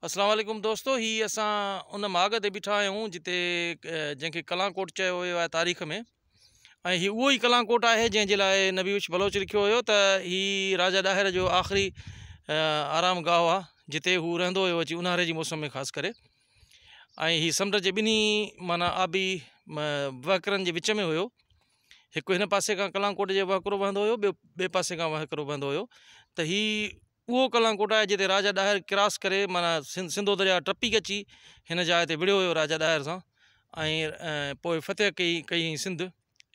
اسلام عليڪم دوستو هي اسان ان ماڳ تي بيٺا آهيون جتي جنهن کي ڪلان ڪوٽ چيو ويو آهي تاريخ ۾ ۽ هي اهو ئي ڪلان ڪوٽ آهي جنهن جي لاء نبي بخش بلوچ لکيو هيو ته هي راجا ڏاهر جو آخري آرام گاهه آهي جتي هو رهندو هيو اچي اونهاري جي موسم ۾ خاص ڪري ۽ هي سمنڊ جي ٻنهي معنيٰ آبي وهڪرن جي وچ ۾ هيو هڪ هن پاسي کان ڪلان ڪوٽ جو وهڪرو وهندو هيو ٻيو ٻئي پاسي کان وهڪرو وهندو هيو ته هي اهو ڪلان ڪوٽ آهي جتي راجا ڏاهر ڪراس ڪري معنيٰ سنڌو درياء ٽپي اچي هن جاء تي وڙهيو هيو راجا ڏاهر سان ۽ پوء فتح ڪئي ڪئي هئي سنڌ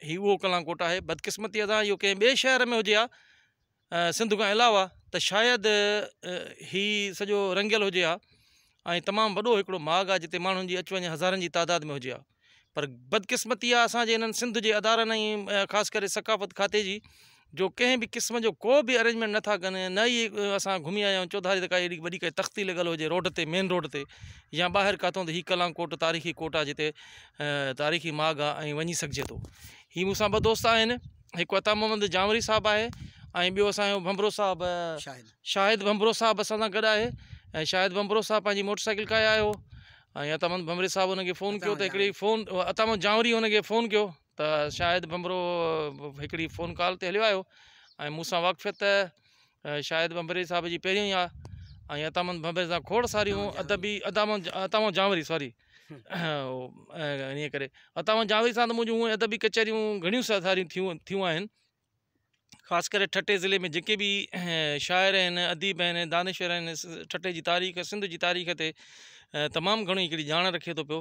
هي اهو ڪلان ڪوٽ آهي بدقسمتي سان اهو ڪنهن ٻئي شهر ۾ هجي ها سنڌ کان علاوه ته شايد هي سڄو رنگيل هجي ها ۽ تمام وڏو هڪڙو ماڳ آهي جتي ماڻهن جي اچ وڃ هزارن جي تعداد ۾ هجي ها پر بدقسمتي آ اسان جي هنن سنڌ جي ادارن ۽ خاص ڪري ثقافت کاتي جي جو ڪنهن به قسم جو ڪو به ارينجمينٽ نٿا ڪن نه ئي اسان گهمي آيا آهيون چوڌاري ته ڪائي اهڙي وڏي ڪائي تختي لڳل هجي روڊ تي مين روڊ تي يا ٻاهر ڪاٿو ته هي ڪلان ڪوٽ تاريخي ڪوٽ آ جتي تاريخي ماڳ آ ۽ وڃي سگهجي ٿو هي مون سان ٻه دوست آهن هڪ عطا محمد جانوري صاحب آهي ۽ ٻيو اسان جو ڀنڀرو صاحب شاهد ڀنڀرو صاحب اسان سان گڏ آهي ۽ شاهد ڀنڀرو صاحب پنهنجي موٽر سائيڪل ڪاهي آيو هو ۽ عطا محمد ڀنڀري صاحب ان کي فون ڪيو ته هڪڙي فون عطا محمد جانوري ان کي فون ڪيو ته شاهد ڀنڀرو هڪڙي فون ڪال تي هليو آيو ۽ مون سان واقفيت شاهد ڀنڀري صاحب جي پهريون ئي آهي ۽ عطا محمد ڀنڀري سان کوڙ ساريون ادبي عطا محمد عطا محمد جانوري سوري انهيء ڪري عطا محمد جانوري سان ته منهنجون هونئن ادبي ڪچهريون گهڻيون ساريون ٿيون ٿيون آهن خاص ڪري ٺٽي ضلعي ۾ جيڪي به شاعر آهن اديب آهن دانشور آهن ٺٽي جي تاريخ سنڌ جي تاريخ تي تمام گهڻي هڪڙي ڄاڻ رکي ٿو پيو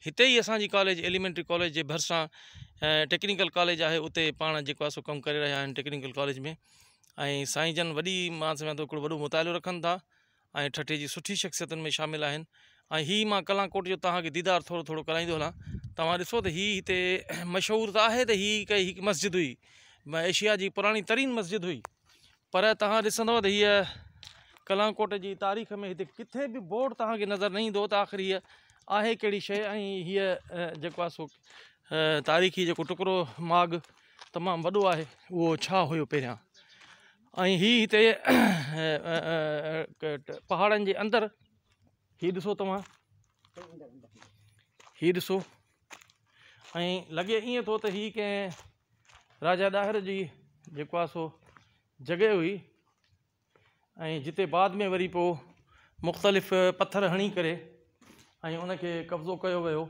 هتي ئي اسانجي ڪاليج ايليمينٽري ڪاليج جي ڀرسان ٽيڪنيڪل ڪاليج آهي اتي پاڻ جيڪو آهي سو ڪم ڪري رهيا آهن ٽيڪنيڪل ڪاليج ۾ ۽ سائين جن وڏي مان سمجهان ٿو هڪڙو وڏو مطالعو رکن ٿا ۽ ٺٽي جي سٺي شخصيتن ۾ شامل آهن ۽ هي مان ڪلان ڪوٽ جو توهان کي ديدار ٿورو ٿورو ڪرائيندو هلان توهان ڏسو ته هي هتي مشهور ته آهي ته هي ڪئي هڪ مسجد هئي ايشيا جي پراڻي ترين مسجد هئي پر توهان ڏسندو ته هيء ڪلان ڪوٽ جي تاريخ ۾ هتي ڪٿي به بورڊ توهان کي نظر نه ايندو ته آخر هيء آهي ڪهڙي شيء ۽ هيء جيڪو آهي سو تاريخي جيڪو ٽڪرو ماڳ تمام وڏو آهي اهو ڇا هيو پهريان ۽ هي هتي پهاڙن جي اندر هي ڏسو توهان هي ڏسو ۽ لڳي ائين ٿو ته هي ڪنهن راجا ڏاهر جي جيڪو آهي سو جڳهه هئي ۽ جتي بعد ۾ وري پوء مختلف پٿر هڻي ڪري ۽ ان کي قبضو ڪيو ويو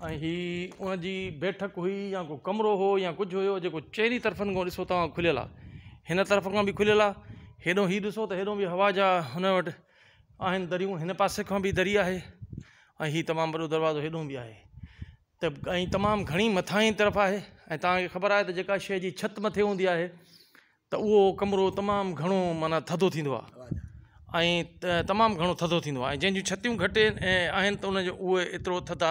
۽ هي ان جي بيٺڪ هئي يا ڪو ڪمرو هو يا ڪجهه هيو جيڪو چئني طرفن کان ڏسو توهان کليل آهي هن طرف کان به کليل آهي هيڏو هي ڏسو ته هيڏو به هوا جا هن وٽ آهن دريون هن پاسي کان به دري آهي ۽ هي تمام وڏو دروازو هيڏو به آهي ته ۽ تمام گهڻي مٿاهين طرف آهي ۽ توهان کي خبر آهي ته جيڪا شيء جي ڇت مٿي هوندي آهي ته اهو ڪمرو تمام گهڻو معنيٰ ٿڌو ٿيندو آهي ۽ تمام گهڻو ٿڌو ٿيندو آهي ۽ جنهن جون ڇتيون گهٽ آهن ته ان جو اهي ايترو ٿڌا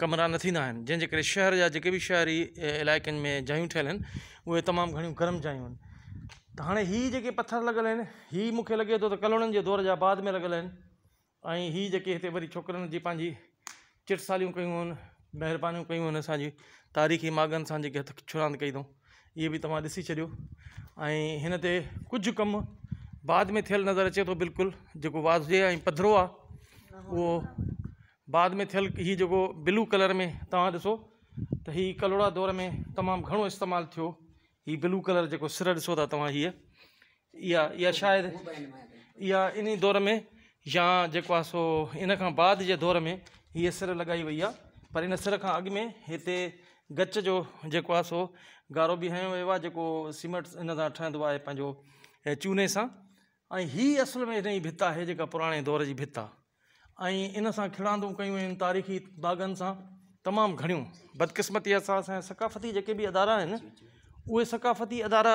ڪمرا نه ٿيندا آهن جنهن جي ڪري شهر جا جيڪي به شهري علائقن ۾ جايون ٺهيل آهن اهي تمام گهڻيون گرم جايون آهن ته هاڻي هي جيڪي پٿر لڳل آهن هي مونکي لڳي ٿو ته ڪلهوڙن جي دور جا بعد ۾ لڳل آهن ۽ هي جيڪي هتي وري ڇوڪرن جي پنهنجي چٽساليون ڪيون آهن مهربانيون ڪيون آهن اسانجي تاريخي ماڳن سان جيڪي هٿ ڇڙاند ڪئي اٿئون اهي به توهان ڏسي ڇڏيو ۽ هن تي ڪجهه ڪم بعد ۾ ٿيل نظر اچي ٿو بلڪل جيڪو واضح ۽ پڌرو آهي اهو بعد ۾ ٿيل هي جيڪو بلو ڪلر ۾ توهان ڏسو ته هي ڪلهوڙا دور ۾ تمام گهڻو استعمال ٿيو هي بلو ڪلر جيڪو سر ڏسو ٿا توهان هيء اها اها شايد اها انهي دور ۾ يا جيڪو آهي سو ان کان بعد جي دور ۾ هيء سر لڳائي وئي آهي پر ان سر کان اڳ ۾ هتي گچ جو جيڪو آهي سو گارو به هنيو ويو آهي جيڪو سيمنٽ ان سان ٺهندو آهي پنهنجو چوني سان ۽ هي اصل ۾ هن جي ڀت آهي جيڪا پراڻي دور جي ڀت آهي ۽ ان سان کڙاندون ڪيون ويون آهن تاريخي باغن سان تمام گهڻيون بدقسمتي سان اسان جا ثقافتي جيڪي به ادارا آهن اهي ثقافتي ادارا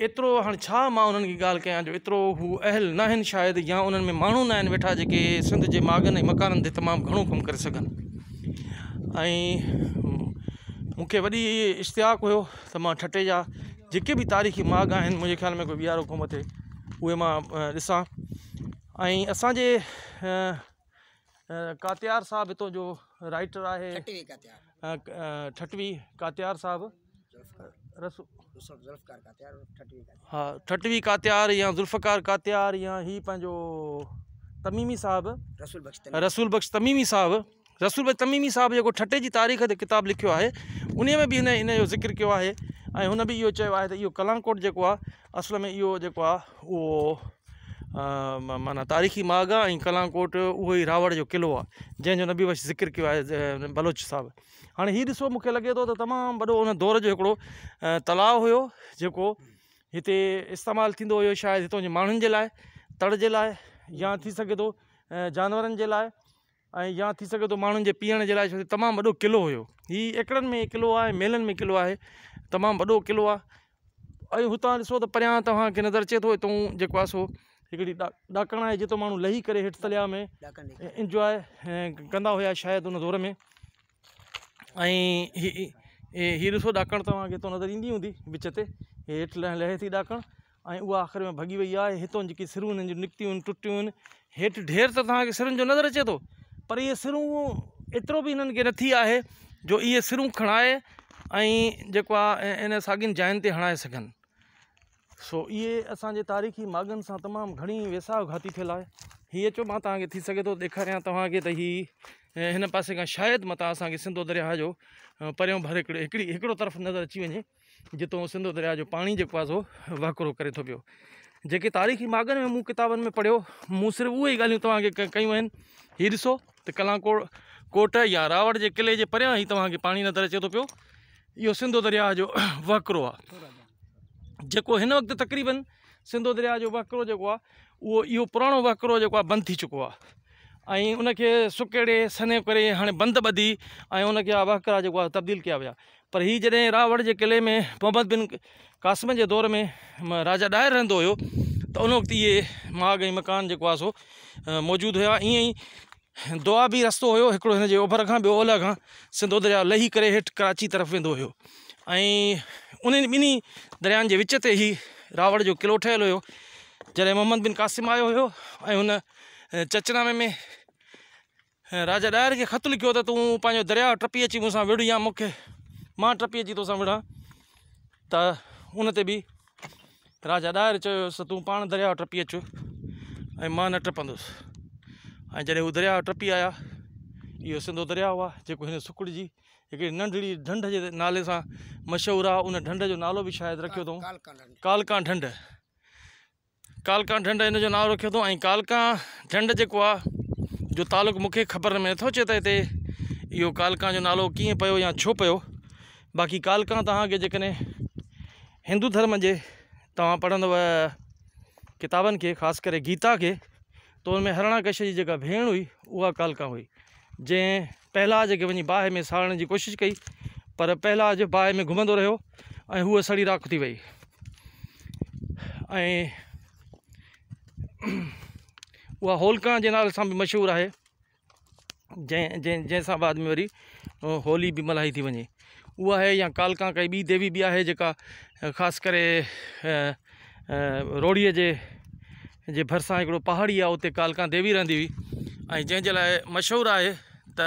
ايترو هاڻي ڇا مان انهن کي ڳالهه ڪيان جو ايترو هو اهل نه آهن شايد يا انهن ۾ ماڻهو نه آهن ويٺا جيڪي سنڌ جي ماڳن ۽ مڪانن تي تمام گهڻو ڪم ڪري سگهن ۽ مونکي وڏي اشتياق هيو ته مان ٺٽي جا جيڪي به تاريخي ماڳ آهن منهنجي خيال ۾ ڪوئي ويهارو کان مٿي اهي مان ڏسان ۽ اسان جي ڪاتيار صاحب هتو جو رائيٽر آهي ٺٽوي ڪاتيار صاحب ها ٺٽوي ڪاتيار يا ذوالفقار ڪاتيار يا هي پنهنجو تميمي صاحب رسول بخش تميمي صاحب رسول بخش تميمي صاحب جيڪو ٺٽي جي تاريخ تي ڪتاب لکيو آهي انهي ۾ به هن ان جو ذڪر ڪيو آهي ۽ هن به اهو چيو آهي ته اهو ڪلان ڪوٽ جيڪو آهي اصل ۾ اهو جيڪو آهي اهو معنيٰ تاريخي ماڳ آهي ۽ ڪلان ڪوٽ اهو ئي راوڙ جو قلعو آهي جنهن جو نبي بخش ذڪر ڪيو آهي بلوچ صاحب. هاڻي هي ڏسو مونکي لڳي ٿو ته تمام وڏو ان دور جو هڪڙو تلاء هيو جيڪو هتي استعمال ٿيندو هيو شايد هتان جي ماڻهن جي لاء تڙ جي لاء يا ٿي سگهي ٿو جانورن جي لاء ۽ يا ٿي سگهي ٿو ماڻهن جي پيئڻ جي لاء ڇو ته تمام وڏو قلعو هيو هي ايڪڙن ۾ قلعو آهي ميلن ۾ قلعو آهي تمام وڏو قلعو آهي ۽ هتان ڏسو ته پريان توهان کي نظر اچي ٿو هتون جيڪو آهي سو هڪڙي ڏاڪڻ آهي جتو ماڻهو لهي ڪري هيٺ تليا ۾ انجواء ڪندا هيا شايد ان دور ۾ ۽ هي هي ڏسو ڏاڪڻ توهان کي هتو نظر ايندي هوندي وچ تي هيٺ لهي ٿي ڏاڪڻ ۽ اها آخر ۾ ڀڳي وئي آهي. هتون جيڪي سرون هنن جون نڪتيون آهن، ٽٽيون آهن. هيٺ ڍير ته توهان کي سرن جو نظر اچي ٿو، پر اهي سرون ايترو به هنن کي نه ٿي آهي جو اهي سرون کڻائي ۽ جيڪو آهي ان ساڳين جاين تي هڻائي سگهن. سو اهي اسان جي تاريخي ماڳن سان تمام گهڻي ويساهه گهاتي ٿيل آهي. هي اچو مان توهان کي ٿي سگهي ٿو ڏيکاريان توهان کي ته هي هن پاسي کان شايد متان اسان کي سنڌو درياهه جو پريون ڀر هڪڙي هڪڙو طرف نظر اچي وڃي. جتو سنڌو درياء جو پاڻي جيڪو آهي سو وهڪرو ڪري ٿو پيو. جيڪي تاريخي ماڳن ۾ مون ڪتابن ۾ پڙهيو مون صرف اهي ئي ڳالهيون توهان کي ڪيون آهن. هي ڏسو ته ڪلان ڪوٽ يا راوڙ جي قلعي جي پريان هي توهان کي پاڻي نظر اچي ٿو پيو. اهو سنڌو درياء جو وهڪرو آهي جيڪو هن وقت تقريبن سنڌو درياء جو وهڪرو جيڪو آهي اهو اهو پراڻو وهڪرو جيڪو آهي بند ٿي چڪو آهي ۽ ان کي سڪيڙي سنهي ڪري هاڻي بند ٻڌي ۽ ان کي وهڪرا جيڪو آهي تبديل ڪيا ويا. پر هي جڏهن راوڙ جي قلعي ۾ محمد بن قاسم جي دور ۾ راجا ڏاهر رهندو هيو ته ان وقت اهي ماڳ ۽ مڪان جيڪو آهي سو موجود هيا. ائين ئي دوآبي رستو هيو هڪڙو هن جي اوڀر کان ٻيو اولهه کان سنڌو درياء لهي ڪري هيٺ ڪراچي طرف ويندو هيو ۽ انهن ٻنهي دريائن جي وچ تي هي راوڙ جو قلعو ٺهيل هيو. جڏهن محمد بن قاسم آيو هيو ۽ هن چچنامي ۾ راجا ڏاهر کي خط لکيو ته تون پنهنجو درياء ٽپي اچي مون سان وڙهه يا مون کي مان ٽپي اچي توسان وڙهان ته ان تي به راجا ڏاهر چيو هيس ته تون پاڻ درياء ٽپي اچ ۽ مان نه ٽپندس ۽ جڏهن هو درياء ٽپي آيا اهو سنڌو درياء آهي جيڪو هن سڪڙ جي هڪڙي ننڍڙي ڍنڍ جي نالي سان مشهور آهي ان ڍنڍ جو نالو به شايد رکيو اٿئون ڪالڪان ڍنڍ ڪالڪان ڍنڍ ان جو نالو رکيو اٿئون ۽ ڪالڪان ڍنڍ جيڪو آ جو تعلق مونکي خبر ۾ نٿو اچي ته هتي اهو ڪالڪان جو نالو ڪيئن پيو يا ڇو پيو باقي ڪالڪان توهان کي جيڪڏهن هندو ڌرم جي توهان پڙهندو ڪتابن کي خاص ڪري گيتا کي ته ان ۾ هرڻا ڪش جي جيڪا ڀيڻ هئي اها ڪالڪان هئي جنهن پهلاج کي وڃي باهه ۾ ساڙڻ جي ڪوشش ڪئي پر پهلاج باهه ۾ گهمندو رهيو ۽ هوء سڙي راک ٿي وئي ۽ اها هولڪا جي نالي سان به مشهور آهي جنهن جنهن جنهن سان بعد ۾ وري هولي به ملهائي ٿي وڃي اها آهي يا ڪالڪا ڪائي ٻي ديوي به آهي جيڪا خاص ڪري روهڙيء جي جي ڀرسان هڪڙو پهاڙي آهي اتي ڪالڪان ديوي رهندي هئي ۽ جنهن جي لاء مشهور آهي ته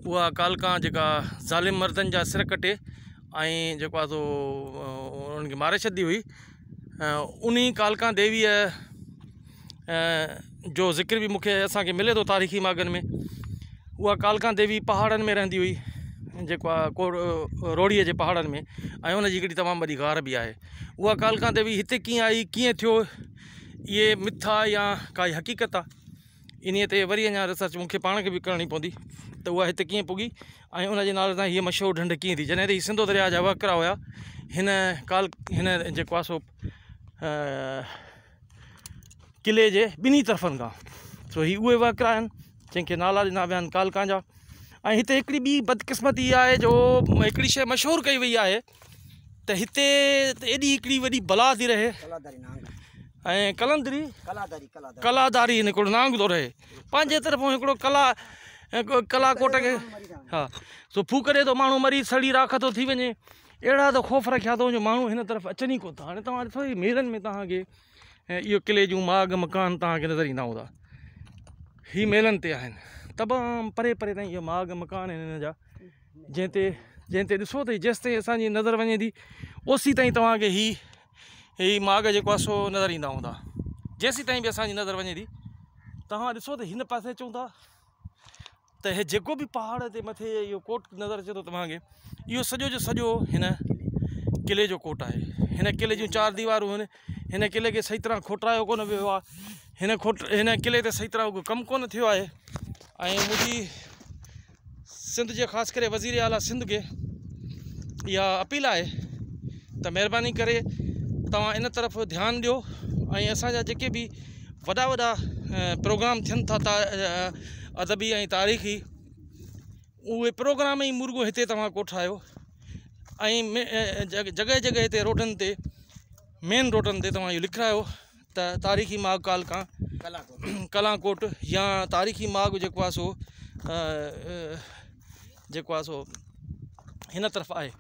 اها ڪالڪان جيڪا ظالم مردن جا سر ڪٽي ۽ جيڪو آهي سو انهن کي ماري ڇڏندي هئي انهي ڪالڪان ديويء جو ذڪر به مونکي اسانکي ملي ٿو تاريخي ماڳن ۾ اها ڪالڪان ديوي پهاڙن ۾ رهندي هئي جيڪو آهي ڪو روهڙيء جي پهاڙن ۾ ۽ ان جي هڪڙي تمام وڏي غار به آهي اها ڪالڪان ديوي هتي ڪيئن آئي ڪيئن ٿيو اهي مٿ آهي يا ڪائي حقيقت آهي انهيء تي وري اڃا ريسرچ مون کي پاڻ کي به ڪرڻي پوندي ته اها هتي ڪيئن پڳي ۽ ان جي نالي سان هيء مشهور ڍنڍ ڪيئن ٿي جڏهن ته هي سنڌو درياء جا وهڪرا هيا هن ڪال هن جيڪو آهي سو قلعي جي ٻنهي طرفن کان سو هي اهي وهڪرا آهن جنهن کي نالا ڏنا ويا آهن ڪالڪان جا ۽ هتي هڪڙي ٻي بدقسمتي اها آهي جو هڪڙي شيء مشهور ڪئي وئي آهي ته هتي ايڏي هڪڙي وڏي بلا ٿي رهي ۽ قلندري ڪلاداري هڪڙو نانگ ٿو رهي پنهنجي طرفون هڪڙو ڪلا ڪلا ڪوٽ کي ها سو ڦوڪ ڏي ٿو ماڻهو مري سڙي راک ٿو ٿي وڃي اهڙا ته خوف رکيا اٿئون جو ماڻهو هن طرف اچن ئي ڪونه ٿا هاڻي توهان ڏسو هي ميلن ۾ توهان کي اهو قلعي جون ماڳ مڪان توهان کي نظر ايندا هوندا هي ميلن تي آهن تمام پري پري تائين اهي ماڳ مڪان آهن هن جا جنهن تي جنهن تي ڏسو ته جيستائين اسان جي نظر وڃي ٿي اوسي تائين توهان کي هي هي ماڳ جيڪو آهي سو نظر ايندا هوندا جيسين تائين به اسان جي نظر وڃي ٿي توهان ڏسو ته هن پاسي اچون ٿا ته هي جيڪو به پهاڙ تي مٿي اهو ڪوٽ نظر اچي ٿو توهان کي اهو سڄو جو سڄو هن قلعي جو ڪوٽ آهي. هن قلعي جون چار ديوارون آهن. هن قلعي کي صحيح طرح کوٽرايو ڪونه ويو آهي. هن کوٽ هن قلعي تي صحيح طرح ڪم ڪونه ٿيو آهي ۽ منهنجي سنڌ جي خاص ڪري وزير اعليٰ سنڌ کي اها اپيل آهي ته مهرباني ڪري توهان ان طرف ڌيان ڏيو ۽ اسان جا جيڪي به وڏا وڏا پروگرام ٿين ٿا ادبي ۽ تاريخي اهي پروگرام ئي مرڳو هتي توهان ڪوٺايو ۽ جڳهه جڳهه تي روڊن تي مين روڊن تي توهان اهو لکرايو ته تاريخي ماڳ ڪالڪان ڪلان ڪوٽ يا تاريخي ماڳ جيڪو آهي سو جيڪو آهي سو هن طرف آهي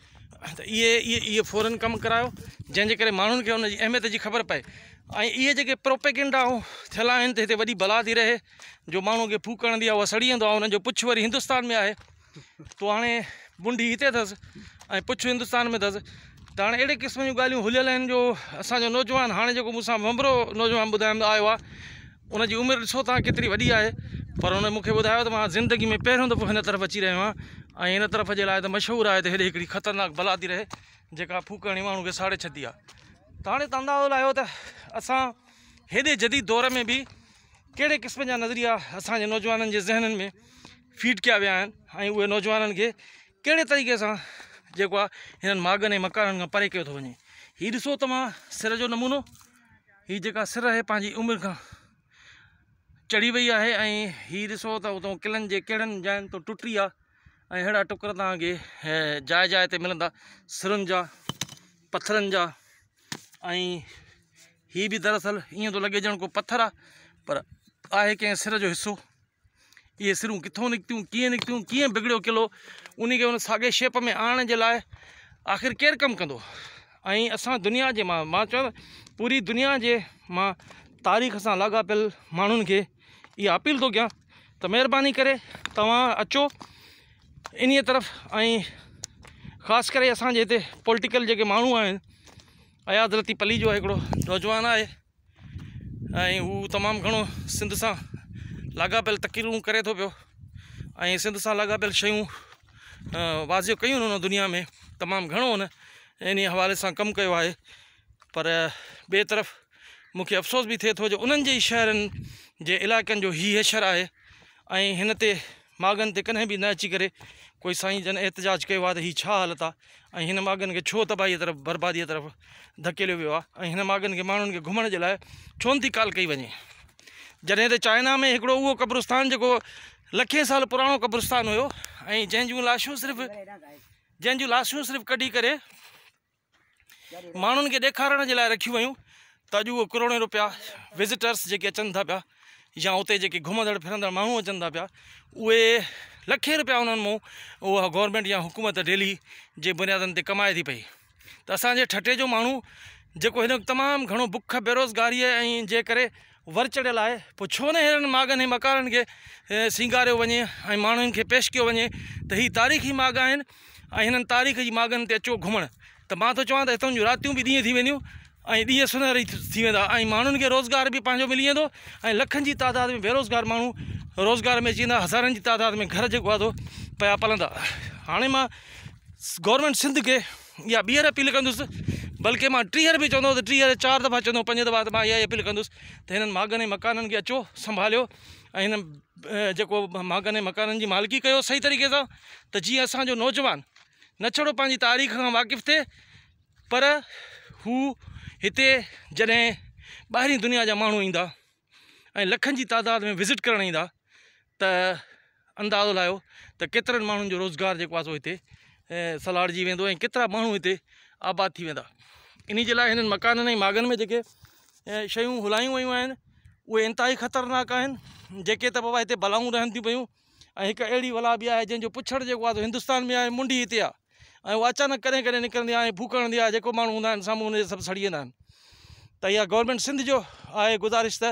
ته اهي اهي اهي فورن ڪم ڪرايو جنهن جي ڪري ماڻهن کي ان جي اهميت جي خبر پئي ۽ اهي جيڪي پروپيگنڊا ٿيل آهن ته هتي وڏي بلا ٿي رهي جو ماڻهو کي ڦوڪ هڻندي آهي اها سڙي ويندو آهي ان جو پڇ وري هندستان ۾ آهي تو هاڻي بنڊي هتي اٿس ۽ پڇ هندستان ۾ اٿس ته هاڻي اهڙي قسم جون ڳالهيون هليل آهن جو اسانجو نوجوان هاڻي جيڪو مون سان ڀنڀرو نوجوان ٻڌايم ته آيو آهي ان جي عمر ڏسو تان ڪيتري وڏي آهي پر ان مون کي ٻڌايو ته مان زندگي ۾ پهريون دفعو هن طرف اچي رهيو آهيان ۽ هن طرف جي لاء ته مشهور آهي ته هيڏي هڪڙي خطرناڪ بلا ٿي رهي جيڪا ڦوڪ هڻي ماڻهو کي ساڙي ڇڏندي آهي ته هاڻي تان اندازو لاهيو ته اسان هيڏي جديد دور ۾ به ڪهڙي قسم جا نظريا اسان جي نوجوانن جي ذهنن ۾ فيڊ ڪيا ويا آهن ۽ اهي نوجوانن کي ڪهڙي طريقي سان جيڪو آهي هنن ماڳن ۽ مڪانن کان پري ڪيو ٿو وڃي هي ڏسو توهان سر جو نمونو هي جيڪا سر آهي پنهنجي عمر کان چڙهي وئي آهي ۽ هي ڏسو ته اتو قلعن جي ڪهڙن جاين تان ٽٽي آهي ۽ اهڙا ٽڪر توهان کي جاء جاء تي ملندا سرن جا پٿرن جا ۽ هي به دراصل ائين ٿو لڳي ڄڻ ڪو پٿر آهي پر آهي ڪنهن سر جو حصو. اهي سرون ڪٿون نڪتيون، ڪيئن نڪتيون، ڪيئن بگڙيو قلعو، انهي کي ان ساڳي شيپ ۾ آڻڻ جي لاء آخر ڪير ڪم ڪندو ۽ اسان دنيا جي مان مان چوان پوري دنيا جي مان تاريخ سان لاڳاپيل ماڻهن کي اها اپيل ٿو ڪيان ته مهرباني ڪري توهان اچو انهي طرف ۽ خاص ڪري اسانجي هتي پوليٽيڪل جيڪي ماڻهو آهن اياز لطيف پليجو هڪڙو نوجوان آهي ۽ هو تمام گهڻو سنڌ سان لاڳاپيل تقريرون ڪري ٿو پيو ۽ سنڌ سان لاڳاپيل شيون واضح ڪيون آهن هن دنيا ۾ تمام گهڻو هن انهي حوالي سان ڪم ڪيو آهي پر ٻئي طرف مونکي افسوس به ٿئي ٿو جو انهن جي ئي شهرن جي علائقن جو هي حشر آهي ۽ هن تي ماڳن تي ڪڏهن به نه اچي ڪري ڪوئي سائين جن احتجاج ڪيو آهي ته هي ڇا حالت آهي ۽ هن ماڳن کي ڇو تباهيء طرف برباديء طرف ڌڪيليو ويو آهي ۽ هن ماڳن کي ماڻهن کي گهمڻ جي لاء ڇو نٿي ڪال ڪئي وڃي جڏهن ته چائنا ۾ هڪڙو اهو قبرستان جيڪو لکين سال پراڻو قبرستان هيو ۽ جنهن جون لاشون صرف جنهن جون لاشون صرف ڪڍي ڪري ماڻهن کي ڏيکارڻ جي لاء رکيون ويون ته اڄ اهو ڪروڙين روپيا وزٽرس جيڪي اچن ٿا پيا يا اتي جيڪي گهمندڙ ڦرندڙ ماڻهو اچن ٿا پيا اهي لکين روپيا انهن مون اها گورنمينٽ يا حڪومت ڊيلي جي بنيادن تي ڪمائي ٿي پئي ته اسانجي ٺٽي جو ماڻهو جيڪو هن وقت تمام گهڻو بک بيروزگاري ۽ جي ڪري ور چڙهيل آهي پوء ڇو نه اهڙن ماڳن ۽ مڪانن کي سينگاريو وڃي ۽ ماڻهن کي پيش ڪيو وڃي ته هي تاريخي ماڳ آهن ۽ هنن تاريخ جي ماڳن تي اچو گهمڻ ته مان ٿو چوان ته هتان جون راتيون به ڏينهن ٿي وينديون ۽ ڏينهن سونهري ٿي ويندا ۽ ماڻهن کي روزگار به پنهنجو ملي ويندو ۽ لکن جي تعداد ۾ بيروزگار ماڻهو روزگار ۾ اچي ويندا هزارن جي تعداد ۾ گهر جيڪو آهي سو پيا پلندا هاڻي مان گورنمينٽ سنڌ کي اها ٻيهر اپيل ڪندس بلڪه مان ٽيهر به چوندو ته ٽيهر چار دفعا چوندو پنج دفعا ته مان اها ئي اپيل ڪندس ته هنن ماڳن ۽ مڪانن کي اچو سنڀاليو ۽ هن جيڪو ماڳن ۽ مڪانن جي مالڪي ڪيو صحيح طريقي سان ته جيئن اسانجو نوجوان نه ڇڙو پنهنجي تاريخ کان واقف ٿئي پر هو هتي جڏهن ٻاهرين دنيا جا ماڻهو ايندا ۽ لکن جي تعداد ۾ وزٽ ڪرڻ ايندا ته اندازو لايو ته ڪيترن ماڻهن جو روزگار جيڪو آهي سو هتي سلهاڙجي ويندو ۽ ڪيترا ماڻهو هتي آباد ٿي ويندا انهي جي لاء هنن مڪانن ۽ ماڳن ۾ جيڪي شيون هلايون ويون آهن اهي انتهائي خطرناڪ آهن جيڪي ته بابا هتي بلائون رهن ٿيون پيون ۽ هڪ اهڙي بلا به آهي جنهن جو پڇڙ جيڪو آهي سو هندستان ۾ آهي منڍي هتي آهي ۽ اها اچانڪ ڪڏهن ڪڏهن نڪرندي آهي ۽ ڦوڪ هڻندي آهي جيڪو ماڻهو هوندا آهن سامهون ان جي سڀ سڙي ويندا آهن ته اها گورنمينٽ سنڌ جو آهي گذارش ته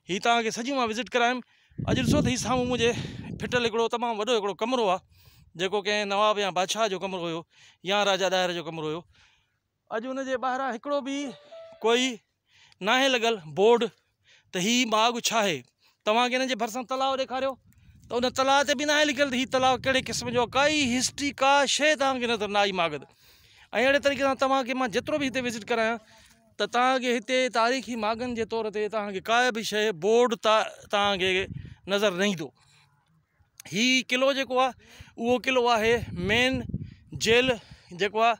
هي توهان کي سڄيون مان وزٽ ڪرايم اڄ ڏسو ته هي سامهون منهنجي ڦٽل هڪڙو تمام وڏو هڪڙو ڪمرو آهي جيڪو ڪنهن نواب يا بادشاهه جو ڪمرو هيو يا راجا ڏاهر جو ڪمرو هيو اڄ ان جي ٻاهران هڪڙو به ڪوئي ناهي لڳل بورڊ ته هي ماڳ ڇا آهي؟ توهان کي هن جي ڀرسان تلاء ڏيکاريو ته ان تلاء تي به ناهي لکيل ته هي تلاء ڪهڙي قسم جو آهي ڪائي هسٽري ڪا شيء توهان کي نظر نه آئي ماڳ تي ۽ اهڙي طريقي سان توهان کي مان جيترو به هتي وزٽ ڪرايان ته توهان کي هتي تاريخي ماڳن جي طور تي توهان کي ڪا به شيء بورڊ توهان کي نظر نه ايندو. هي قلعو جيڪو آهي اهو قلعو آهي مين جيل جيڪو آهي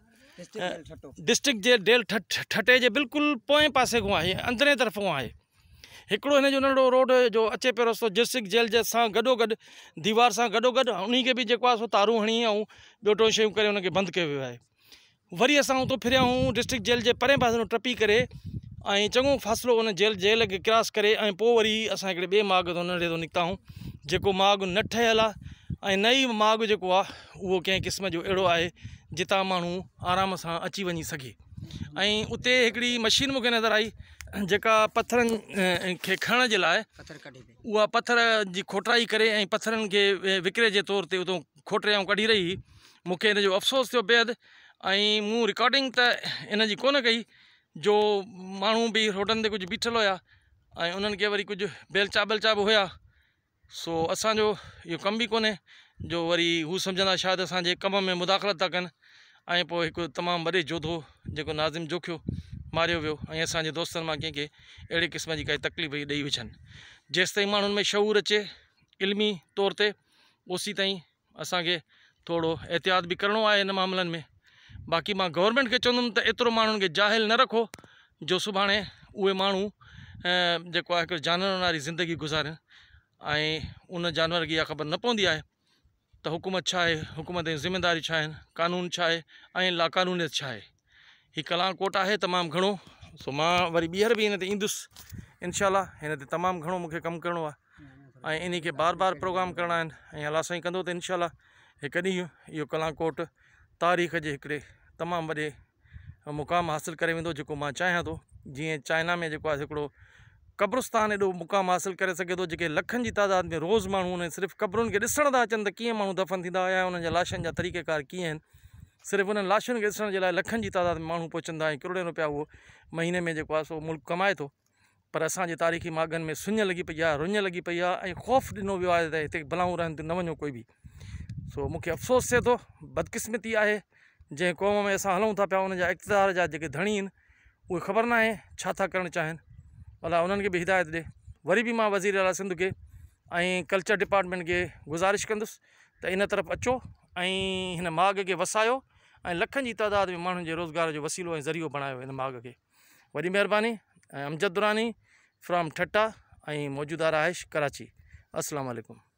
ڊسٽرڪٽ جيل ڊيل ٺٽي جي بلڪل پوئين پاسي کان آهي اندرين طرف کان آهي هڪڙو هن جو ننڍڙو روڊ جو اچي پيو رستو ڊسٽرڪٽ جيل جي سان گڏو گڏ ديوار سان گڏو گڏ انهي کي به جيڪو آهي سو تارون هڻي ۽ ٻيو ٽيون شيون ڪري ان کي بند ڪيو ويو آهي وري اسان اتو ڦريا آهيون ڊسٽرڪٽ جيل جي پرئين پاسي ٽپي ڪري ۽ چڱو فاصلو ان جيل جيل کي ڪراس ڪري ۽ پوء وري اسان هڪڙي ٻئي ماڳ تان ننڍڙي تان نڪتا آهيون جيڪو ماڳ نه ٺهيل آهي ۽ نه ئي ماڳ جيڪو آهي اهو ڪنهن قسم جو اهڙو آهي جتان ماڻهو آرام سان اچي وڃي سگهي ۽ اتي هڪڙي مشين مونکي نظر آئي جيڪا پٿرن کي کڻڻ جي لاء اها پٿر جي کوٽائي ڪري ۽ پٿرن کي وڪري جي طور تي اتو کوٽي ۽ ڪڍي رهي هئي مون کي ان جو افسوس ٿيو بيحد ۽ مون رڪارڊنگ ته ان جي ڪونه ڪئي جو ماڻهو به روڊن تي ڪجهه بيٺل هيا ۽ انهن کي وري ڪجهه بيلچا بيلچا به هيا سو اسانجو اهو ڪم به ڪونهي جو وري هو سمجهندا شايد اسانجي ڪم ۾ مداخلت ٿا ڪن ۽ پوء هڪ تمام وڏي جوڌو جيڪو ناظم جوکيو ماريو ويو ۽ اسانجي دوستن مان ڪنهن کي اهڙي قسم جي ڪائي تڪليف ڏئي وجهن جيستائين ماڻهن ۾ شعور اچي علمي طور تي اوسيتائين اسان کي ٿورو احتياط به ڪرڻو آهي ان معاملن ۾ باقي مان گورنمينٽ کي چوندم ته ايترو ماڻهن کي جاهل نه رکو جو سڀاڻي اهي ماڻهو جيڪو آهي هڪ جانورن واري زندگي گذارين ۽ ان جانور کي اها خبر نه پوندي آهي ته حڪومت ڇا آهي حڪومت جون ذميداريون ڇا آهن قانون ڇا آهي ۽ لاقانونيت ڇا آهي هي ڪلان ڪوٽ آهي تمام گهڻو سو مان وري ٻيهر به هن تي ايندس انشاء الله هن تي تمام گهڻو مونکي ڪم ڪرڻو آهي ۽ انهي کي بار بار پروگرام ڪرڻا آهن ۽ الله سائين ڪندو ته انشاء الله هڪ ڏينهن اهو ڪلان ڪوٽ تاريخ جي هڪڙي تمام وڏي مقام حاصل ڪري ويندو جيڪو مان چاهيان ٿو جيئن چائنا ۾ جيڪو آهي هڪڙو قبرستان ايڏو مقام حاصل ڪري سگهي ٿو جيڪي لکن جي تعداد ۾ روز ماڻهو انهن صرف قبرن کي ڏسڻ ٿا اچن ته ڪيئن ماڻهو دفن ٿيندا هيا انهن جا لاشن جا طريقه ڪار ڪيئن آهن صرف انهن لاشن کي ڏسڻ جي لاء لکن جي تعداد ۾ ماڻهو پهچن ٿا ۽ ڪروڙين روپيا اهو مهيني ۾ جيڪو آهي سو ملڪ ڪمائي ٿو پر اسان جي تاريخي ماڳن ۾ سڃ لڳي پئي آهي، رڃ لڳي پئي آهي ۽ خوف ڏنو ويو آهي ته هتي بلائون رهن ٿيون نه وڃو ڪوئي به. سو مون کي افسوس ٿئي ٿو، بدقسمتي آهي جنهن قوم ۾ اسان هلون ٿا پيا ان جا اقتدار جا جيڪي ڌڻي آهن اهي خبر ناهي ڇا ٿا ڪرڻ چاهين. الله انهن کي به هدايت ڏي. وري به مان وزير اعليٰ سنڌ کي ۽ ڪلچر ڊپارٽمينٽ کي گذارش ڪندس ته ان طرف اچو ۽ هن ماڳ کي وسايو ۽ لکن جي تعداد ۾ ماڻهن جي روزگار جو وسيلو ۽ ذريعو بڻايو هن ماڳ کي. وڏي مهرباني ۽ امجد دراني فرام ٺٽا ۽ موجوده رهائش ڪراچي السلام عليڪم.